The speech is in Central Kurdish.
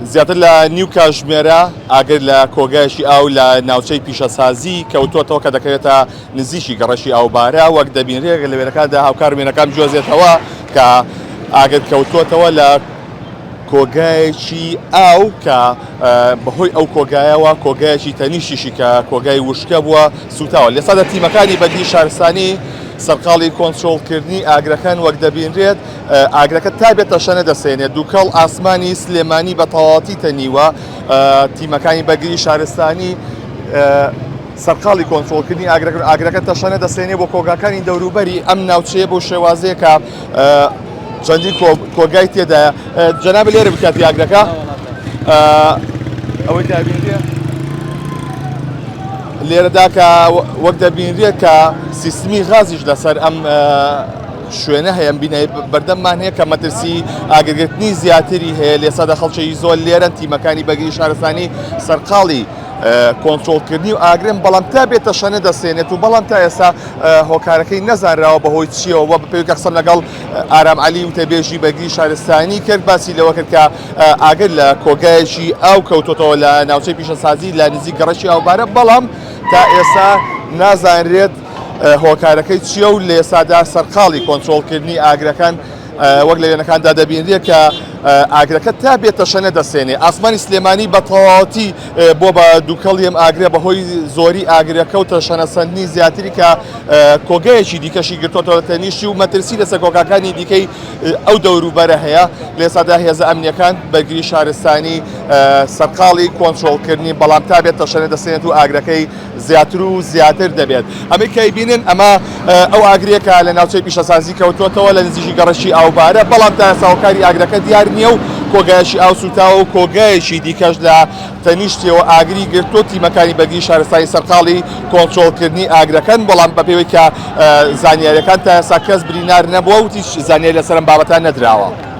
زیاتر لە نیو کاژمێرە ئاگر لە کۆگایەکی ئاو لە ناوچەی پیشەسازی کەوتووەتەوە کە دەکەوێتە نزیکی گەڕەکی ئاوبارە، وەک دەبینرێت لە وێنەکاندا هاوکار وێنەکان بگوێزێتەوە کە ئاگر کەوتووەتەوە لە کۆگایەکی ئاو کە بەهۆی ئەو کۆگایەوە کۆگایەکی تەنیشتیشی کە کۆگای وشکە بووە سووتاوە. لێستا تیمەکانی بەرگری شارستانی سەرقاڵی کۆنترۆڵکردنی ئاگرەکان وەک دەبینرێت ئاگرەکە تا بێت تەشەنە دەسێنێت، دووکەڵ ئاسمانی سلێمانی بە تەواوەتی تەنیوە، تیمەکانی بەرگری شارستانی سەرقاڵی کۆنترۆڵکردنی ئاگرەکەن، ئاگرەکە تەشەنە دەسێنێ بۆ کۆگاکانی دەوروبەری ئەم ناوچەیە بەو شێوازەیە کە چەندین کۆگای تێدایە. جەنابت لێرە بکاتی ئاگرەکە ئەوەی کە بینرێ لێرەدا کە وەک دەبینرێت کە سیستمی غازیش لەسەر ئەم شوێنە هەیە بینای بەردەممان هەیە کە مەترسی ئاگرگرتنی زیاتری هەیە لێسادا خەڵکی زۆر لێرەن تیمەکانی بەگری شارستانی سەرقاڵی کۆنترۆڵکردنی و ئاگرن بەڵام تا بێت تەشەنە دەسێنێت و بەڵام تا ئێستا هۆکارەکەی نەزانراوە بەهۆی چیەوە وە بەپێی کە قسەم لەگەڵ ئارام عەلی وتەبێژی بەرگری شارستانی کرد باسی لەوە کرد کە ئاگر لە کۆگایەکی ئاو کەوتۆتەوە لە ناوچەی پیشەسازی لە نزیک گەڕەکی ئاوبارە بەڵام تا ئێستا نازانرێت هۆکارەکەی چییە و لە ئێستادا سەرقاڵی کۆنترۆڵکردنی ئاگرەکان وەک لە وێنەکاندا دەبینرێت کە ئاگرەکە تا بێت تەشەنە دەسێنێ ئاسمانی سلێمانی بە تەواوەتی بۆ بە دووکەڵی ئەم ئاگرە بەهۆی زۆری ئاگرەکە و تەشەنەسەندنی زیاتری کە کۆگەیەکی دیکەشی گرتووەتەوە تەنیشتی و مەترسی لەسەر کۆگاکانی دیکەی ئەو دەوروبەرە هەیە لە ئێستادا هێزە ئەمنیەکان بەرگری شارستانی سەرقاڵی کۆنترۆڵکردنی بەڵام تا بێت تەشەنە دەسێنێت و ئاگرەکەی زیاتر و زیاتر دەبێت. ئەمەی کە ئەیبینن ئەمە ئەو ئاگرەیە کە لە ناوچەی پیشەسازی کەوتووەتەوە لە نزیکی گەڕەکی ئاوبارە، بەڵام تا ئێستا هۆکاری ئاگرەکە دیار نییە و کۆگایەکی ئاو سووتاوە و کۆگایەکی دیکەش لە تەنیشتیەوە ئاگری گرتووە، تیمەکانی بەرگری شارستانی سەرقاڵی کۆنترۆڵکردنی ئاگرەکەن، بەڵام بەپێی کە زانیارییەکان تا ئێستا کەس برینار نەبووە و هیچ زانیاری لەسەر ئەم بابەتە نەدراوە.